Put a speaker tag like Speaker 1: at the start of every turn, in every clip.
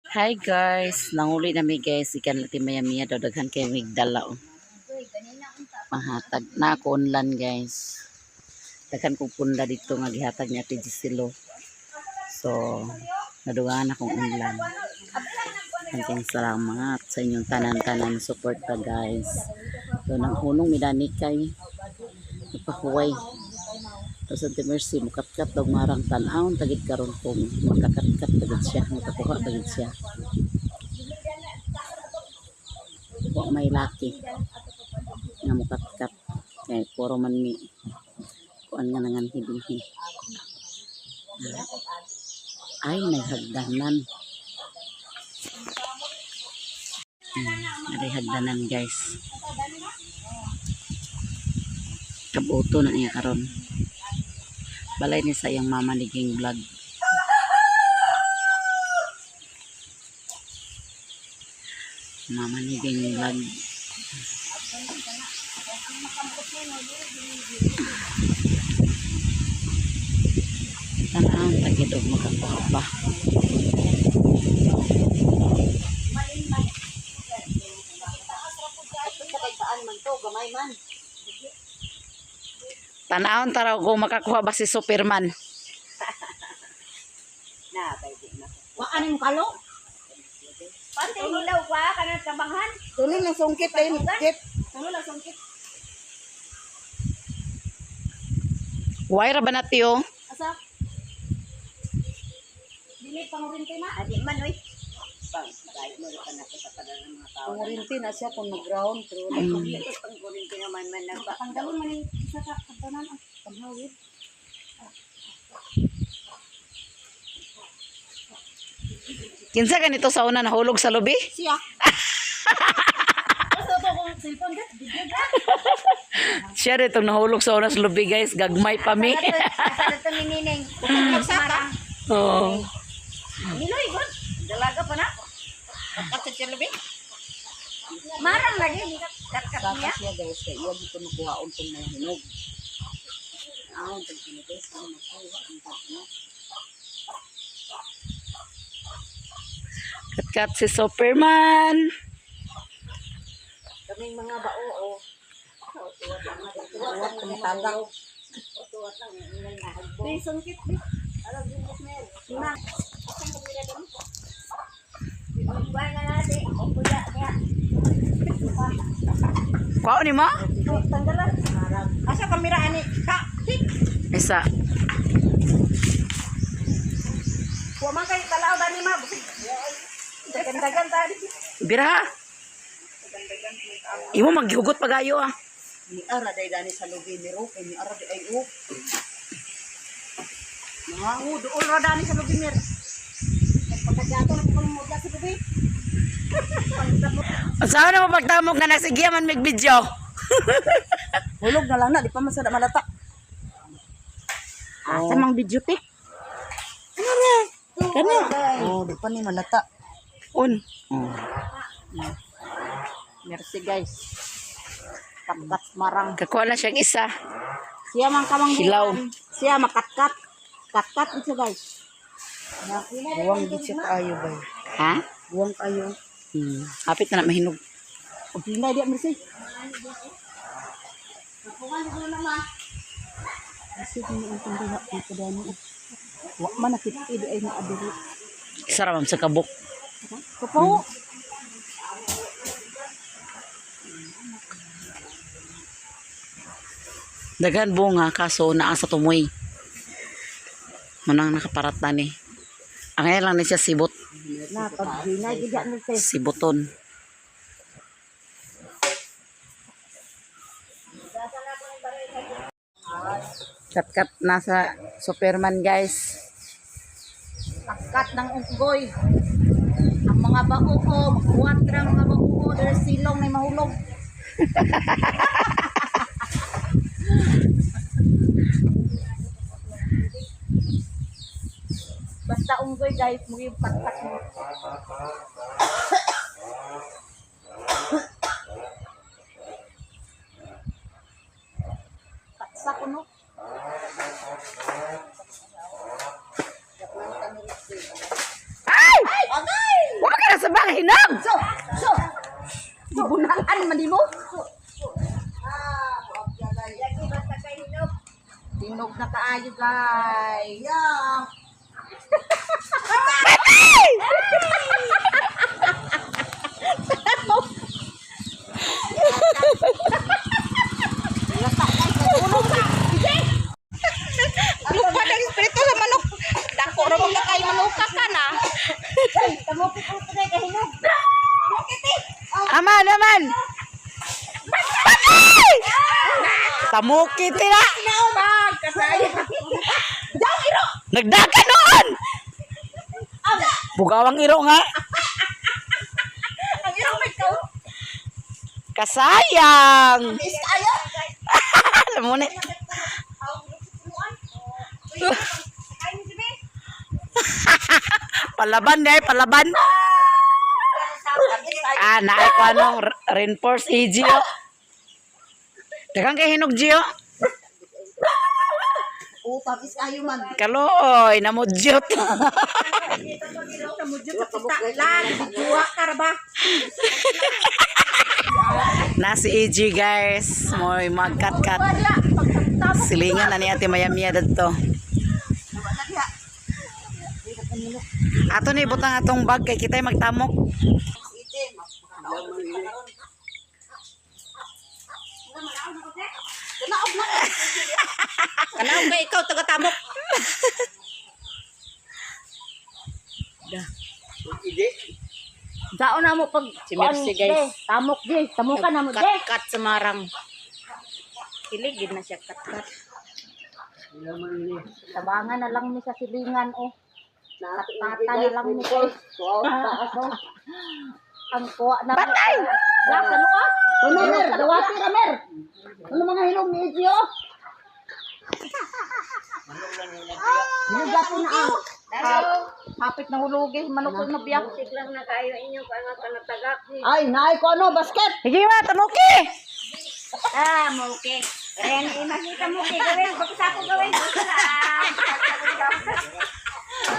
Speaker 1: Hi guys, nanguli na mi guys, ikan lati maya maya daw daghan kay migdala oh. Mahatag na ako unlan guys. Daghan kong punda dito nga gihatag ni Ate Giselo. So, nadugangan akong unlan. Kanting salamat sa inyong tanan-tanan suporta guys. So, nang hunong midani kay napahuway. Tapos Ate Mercy, mukatkat daw marang tan-awon tagid karon kung makakatkat tagid siya, makakuha tagid siya. Wa may laki nga mukatkat kay puro man mi kuan nga nangan hidinhi. Ay, naghagdanan. Naray hagdanan guys. Kabuto na niya karon. Balay ni sa iyang mama ni Ging Vlog. Mama ni Ging Vlog. Tanawang tagid og makakuha ba. Tanawon taraw kung makakuha ba si Superman.
Speaker 2: Wa ani mo kalo?
Speaker 3: Pante hilaw pa kanang tabanghan.
Speaker 2: Tulo lang sungkit ay kit.
Speaker 3: Tulo lang sungkit.
Speaker 1: Why ra ba na tiyo?
Speaker 3: Asa? Dili pangurinti na. Adi man oy.
Speaker 2: Pangurinti na siya kung nag-ground pero wala
Speaker 3: Pangurinti naman man nagpa. Tanggalon man yung isa ka kagdanan ang panghawid.
Speaker 1: Kinsa ganito sa una nahulog sa lubi?
Speaker 2: Siya.
Speaker 3: Asa to kung cellphone ka? Video ka?
Speaker 1: Siya rin itong nahulog sa una sa lubi guys. Gagmay pa mi.
Speaker 3: Asa to ni Nining. Magsaka.
Speaker 1: Oo.
Speaker 3: Niloy god. Dalaga pa na.
Speaker 2: Kat sa lubi.
Speaker 3: Marang lagi katkat
Speaker 2: Saka
Speaker 3: niya.
Speaker 2: siya guys kay iya gito makuhaon tong mga hinog. Ahon tong kini guys kung makuha ang tao.
Speaker 1: Katkat si Superman.
Speaker 2: Kaming mga bao oh. Tuwat ang tagaw.
Speaker 3: Di sungkit di. Na. Ba na natin. Kuya niya.
Speaker 1: Kuha ni mo?
Speaker 3: Tanggalan.
Speaker 2: Asa kamera ani ka? Tik.
Speaker 1: Isa.
Speaker 3: Wa man kay talaw dani ma. Dagan-dagan tadi.
Speaker 1: Bira. Imo maghugot pagayo ah.
Speaker 2: Ni ara day dani sa lubi ni ro kay ni ara di ay o. Mga duol ra dani sa lubi mir.
Speaker 3: Pagkagato na ko mo sa lubi.
Speaker 1: Saan na mo pagtamok nga nasigya man mig video?
Speaker 2: Hulog na lang na di pa man sa malata.
Speaker 1: Asa mang video te?
Speaker 2: Kana. Oh, di pa ni malata.
Speaker 1: Un. Oh.
Speaker 2: Merci guys. Katkat marang.
Speaker 1: Kakuha na siyang isa.
Speaker 2: Siya man kamang
Speaker 1: Hilaw.
Speaker 2: Siya makatkat. Katkat ito guys. Buwang gid siya kaayo bay.
Speaker 1: Ha?
Speaker 2: Buwang kayo.
Speaker 1: Hapit na na mahinog.
Speaker 2: Og hinay di merci. Merci kung ang diha dito dani. Wa man nakita di ay naadiri.
Speaker 1: Isa ra ma'am sa kabuk.
Speaker 2: Kapo.
Speaker 1: Daghan bunga kaso naa sa tumoy. Manang nakaparat na ni. Ang ngayon lang ni siya sibot.
Speaker 2: Na pag hinay gid merci.
Speaker 1: Sibuton. Katkat nasa Superman guys.
Speaker 2: Katkat ng unggoy. Ang mga bao, makuwat ra mga bao, dere silong na mahulog.
Speaker 3: Basta unggoy guys, mo yung katkat mo.
Speaker 2: Katsa ko no.
Speaker 1: Ay! Hinog!
Speaker 2: So, so. Gibunalan man nimo. Hinog na kaayo, guys. Yeah. Lupa ng espiritu sa manok. Dako ra mo kay manuka ka na.
Speaker 1: Aman, aman! Patay! Tamuki tira!
Speaker 2: Naumag kasaya. Daw iro.
Speaker 1: Nagdagan noon! Bugawang iro nga.
Speaker 2: Ang iro may kau.
Speaker 1: Kasayang!
Speaker 2: Is kayo.
Speaker 1: Alam mo na. Palaban eh, palaban. Ah, naay ko anong reinforce e Gio. Daghang kay hinog, Gio.
Speaker 2: Oh, pagis kayo man.
Speaker 1: Kalooy, namudyot.
Speaker 2: Namudyo sa pista lang. Duwa ka ra ba?
Speaker 1: Na si EG, guys. Mo'y magkat-kat.
Speaker 2: Wala. Pagtamo.
Speaker 1: Silingan na ni Ate Mayamia dadto. Ato ni butang atong bag kay kita'y magtamok.
Speaker 2: Kanaw kay ikaw taga tamok.
Speaker 3: Dao na mo pag
Speaker 1: Si Mercy, guys.
Speaker 3: Tamok di, tamukan na mo di.
Speaker 2: Kat-kat sa marang. Kilig gid na siya kat-kat.
Speaker 3: Tabangan na lang mi sa silingan oh. Tata na lang mi kay. Ang kuha na.
Speaker 1: Patay!
Speaker 3: La sa luka.
Speaker 2: Ano mer, dawati ra mer. Ano mga hinog ni Gio? Hinog po na ah.
Speaker 3: Hapit na hulugi, manok na biyak.
Speaker 2: Ay, naay ko ano, basket.
Speaker 1: Sige ma, tamuki!
Speaker 3: Ah, mo okay. Ren, imakita mo kay gawin, bakit ako gawin?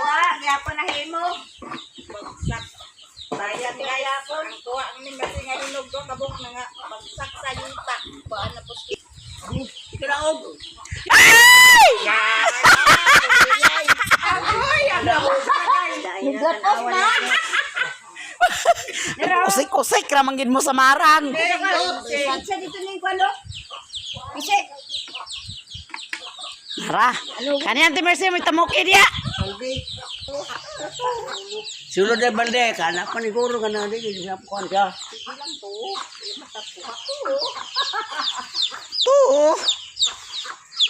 Speaker 3: Wa, gyapon na himo.
Speaker 2: Bayan gaya po. Ang kuha ni Mercy nga hinog do kabuk na nga bagsak sa yuta. Kuan na po. Kiraog.
Speaker 1: Ay!
Speaker 2: Niglatos na.
Speaker 1: Kusik-kusik ramangin mo sa marang.
Speaker 3: Sa dito ning kwalo. Ise,
Speaker 1: Tara. Kani Ate Mercy may tamuki diya.
Speaker 4: Sulod na balde, kana paniguro ka na di siya kuan siya.
Speaker 1: Tuo.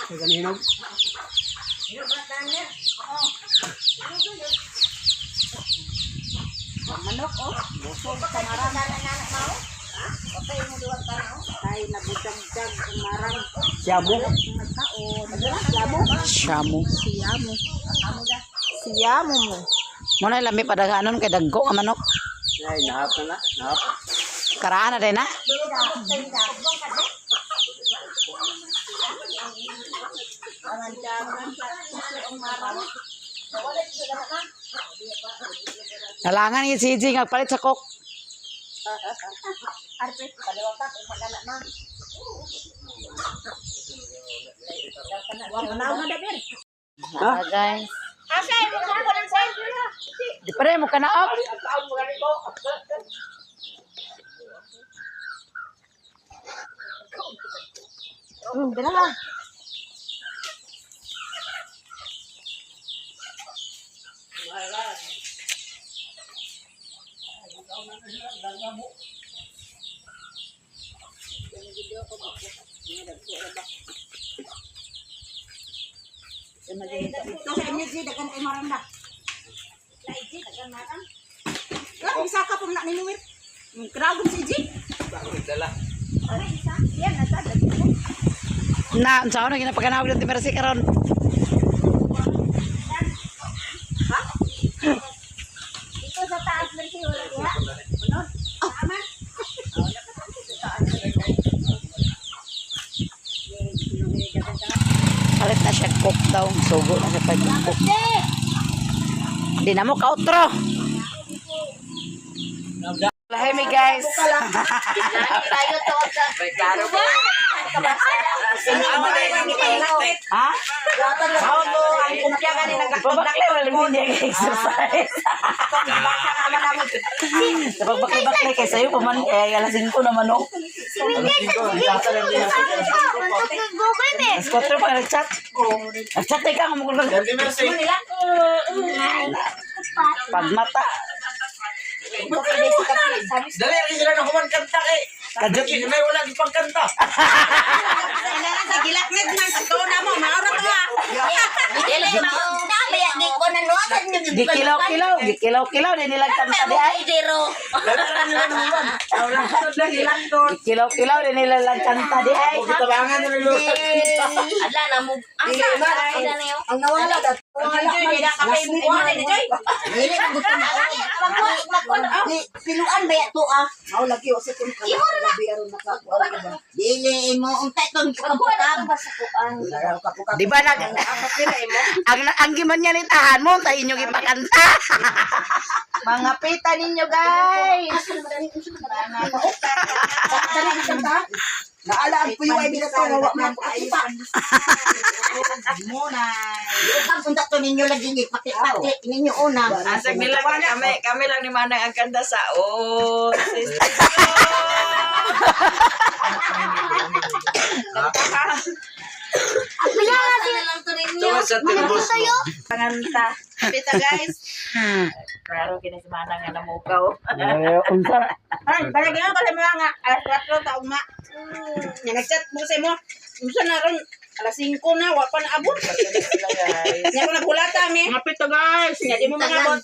Speaker 4: Sa kaninong
Speaker 2: Manok oh. Busog sa marang. Ay nabudagdag ang marang.
Speaker 4: siya mo.
Speaker 1: Siya mo.
Speaker 2: Siyamo. Siyamo mo.
Speaker 1: Muna lami padaganon kay dagko nga manok.
Speaker 4: Ay, nahap na na, nahap.
Speaker 1: Karaan na din na. Nalangan ni si Gigi nga palit sa kok.
Speaker 2: Wala na dabir.
Speaker 1: Ha, guys.
Speaker 3: asa imo ko ng sa?
Speaker 1: Di pa rin mo kanaok.
Speaker 2: Dala ha. Ito sa inyo, G, dagan kay Maranda. Lang, isa ka po na ninuwir. Kragon si G.
Speaker 1: Na, unsa na ginapakanawag ng Mercy karon.
Speaker 3: Dito sa taas Mercy wala diha.
Speaker 1: Palit na siya cook daw. Sugo na siya pag cook. Di na mo kautro. Lahi mi, guys.
Speaker 2: Tayo to sa
Speaker 1: Ha? Pabaklay wala mo niya exercise. Napagbakle-bakle kay sayo pa man eh alas 5 naman oh. Alas 4 pa nag-chat. Nag-chat ka kumukul. Pagmata.
Speaker 5: Dali, ang sila na human kanta kay.
Speaker 1: Kadjot.
Speaker 5: May wala di pang kanta.
Speaker 3: Kailangan sa gilaknit man pagkaon na mo, maura to ah.
Speaker 2: Dili mao. Nabaya gi ko na no sa
Speaker 1: Gikilaw-kilaw, gikilaw-kilaw din nilang kanta di ay.
Speaker 2: Zero.
Speaker 1: Gikilaw-kilaw din nila lang kanta di ay.
Speaker 5: Tabangan na nilo.
Speaker 2: Adla na mo. Asa asa na yo.
Speaker 3: Ang nawala dat. Wala man.
Speaker 2: Dili na gusto na. Di piluan ba to ah?
Speaker 3: Mao lagi o sa kun ka. Aron nakakuha ka ba?
Speaker 2: Dili mo unta itong kapukab.
Speaker 1: Di ba nag ang giman niya nitahan mo sa inyong ipakanta.
Speaker 2: Mga pita ninyo guys.
Speaker 3: Naala ang puyo ay bila to wa man ako pa.
Speaker 2: Ukab unta to ninyo lagi ni pati-pati ninyo una.
Speaker 6: Asag nila kami, kami lang ni Manang ang kanta sa oh, sister.
Speaker 2: Asa na lang to ninyo.
Speaker 5: Sa timbos mo.
Speaker 6: Panganta. Pita guys. Klaro kini si Manang nga namukaw.
Speaker 1: Eh, unsa
Speaker 3: Ay, balagyan ko sa mga nga alas 4 ta ugma. Nya nag-chat mo sa imo. Unsa na ron alas 5 na wa pa naabot.
Speaker 6: Guys.
Speaker 3: Nya ko naghulata mi. Ngapit to guys. Nya di mo mangabot.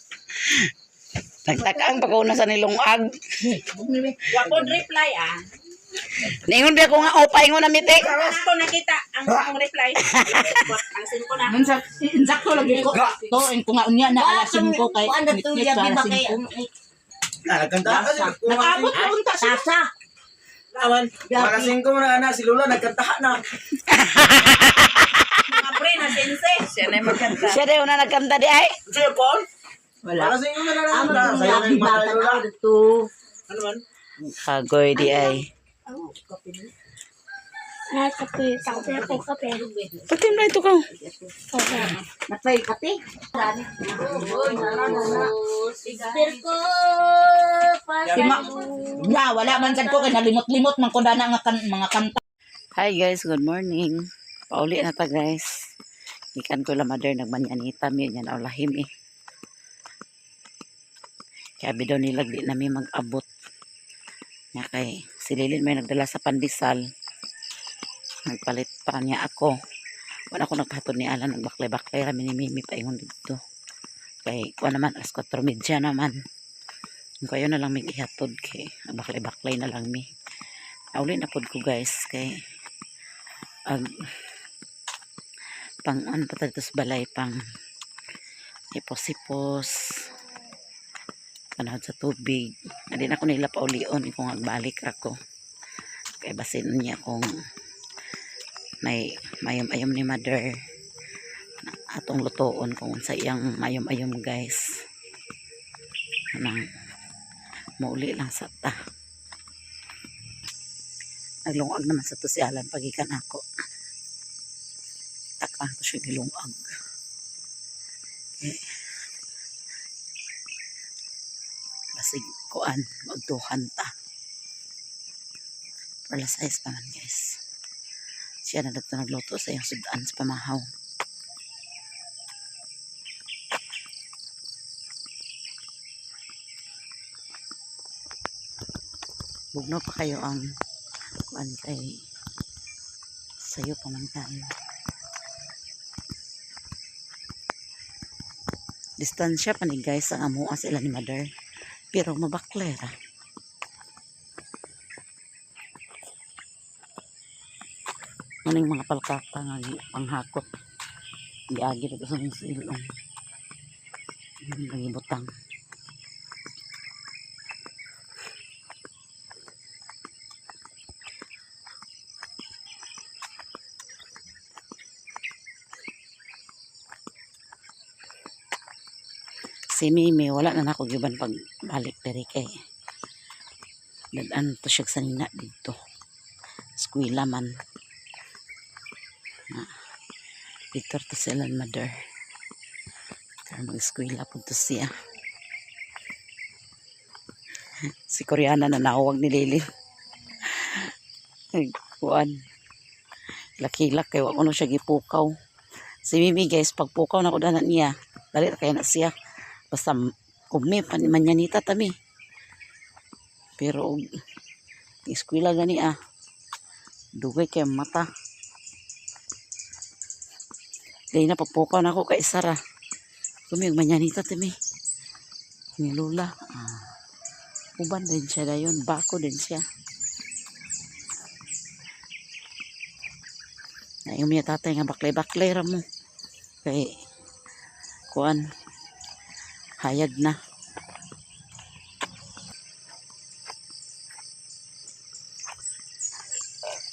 Speaker 1: Nagtakaang pagkauna sa nilungag.
Speaker 3: Wa ko reply ah.
Speaker 1: Ningon ba ko nga opa ingon na mitik.
Speaker 3: Tapos ko nakita ang akong reply. Alas 5 na.
Speaker 2: Insakto lagi ko. To ko nga unya na alas 5 kay nit alas 5.
Speaker 5: Nagkanta ka sila.
Speaker 3: Nakaabot ko unta siya.
Speaker 2: Tasa.
Speaker 5: Awan. Alas 5 na na si Lula nagkanta na.
Speaker 3: Mga pre na sense.
Speaker 6: Siya na yung magkanta.
Speaker 1: Siya daw na nagkanta di ay.
Speaker 5: Sa'yo, Paul? Wala. Alas 5 na na na. Sa'yo na yung mata Lula. Ano man?
Speaker 1: Kagoy di ay.
Speaker 7: Kape, kape ako, kape.
Speaker 1: Patim na ito ka.
Speaker 2: Napay kape. Pero ko
Speaker 3: Ya, wala man sad ko kay nalimot-limot man ko dana nga kan, mga kanta.
Speaker 1: Hi guys, good morning. Pauli na ta guys. Ikan ko la mother nagmanyanita mi nya na ulahim eh. Kaya daw nila di nami mag-abot. Nya kay si Lilin may nagdala sa pandesal. Nagpalit pa niya ako. Wala ko nagpahatod ni Alan nagbaklay-baklay ra mi ni Mimi paingon didto. Kay kuan naman alas 4:30 naman. Kung kayo na lang may gihatod kay baklay-baklay na lang mi. Nauli na pod ko guys kay ag pang ano pa dito sa balay pang hipos-hipos panahon sa tubig hindi na ako nila paulion kung agbalik ra ko kay basin niya kung may mayom-ayom ni mother na atong lutoon kung unsa iyang mayom-ayom guys nang mauli lang sa ta. Naglungag naman sa to si Alan pagikan ako. Takaan ko siya gilungag. Eh, basig kuan, magduhan ta. Pero size pa man guys. Siya na dato nagluto sa iyang sudan sa pamahaw. Bugno pa kayo ang kuan kay sayo pa man kayo. Distansya pa ni guys ang amuan sila ni mother. Pero mabaklera. Maning mga palkata nga panghakot. Giagi na sa mga silong. Nagibutang. Si Mimi wala na nako giban pag balik diri kay Dadan to siya sanina dito. Eskwela man. Na. Dito to sa ilang mother. Pero mag-eskwela po to siya. Si Koreana na nawag ni Lily. Ay, kuan. Laki-lak kay wa ko no siya gipukaw. Si Mimi guys, pagpukaw na ko danan niya. Dali ra kay na siya. Basta kumi pan manyanita tami. Pero og eskwela gani ah. Dugay kay mata. Dahil na pagpukaw na ako kay Sara. Kumi og manyanita tami. Ni Lola. Ah. Uban din siya dayon, bako din siya. Na yung mga tatay nga baklay-baklay ra mo. Kay kuan hayag na.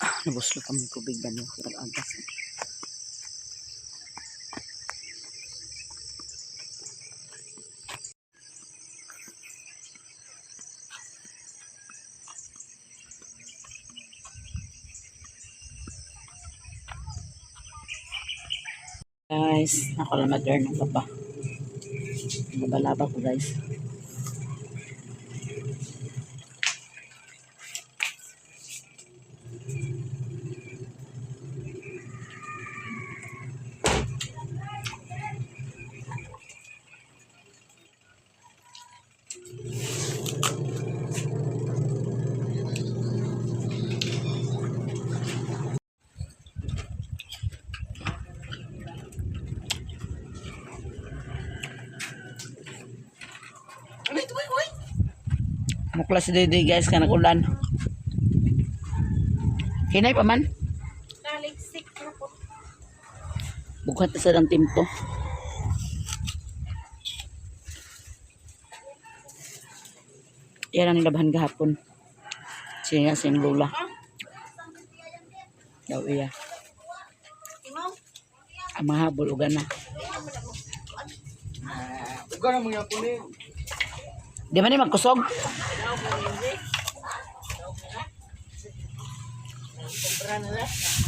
Speaker 1: Ah, nabuslot ang tubig ba niyo? Agas. Guys, ako lang mag-earn ng laba. Labalaba ko guys. Mukla si Dede guys, kanang ulan. Hinay pa man.
Speaker 3: Naliksik na po.
Speaker 1: Bughat na sa ng timpo. Yan ang nilabahan gahapon. Siya siyang lula. Daw iya. Ang mahabol uga na.
Speaker 5: Uga na mga puli.
Speaker 1: Di man ni magkusog.
Speaker 6: Sobra na lang.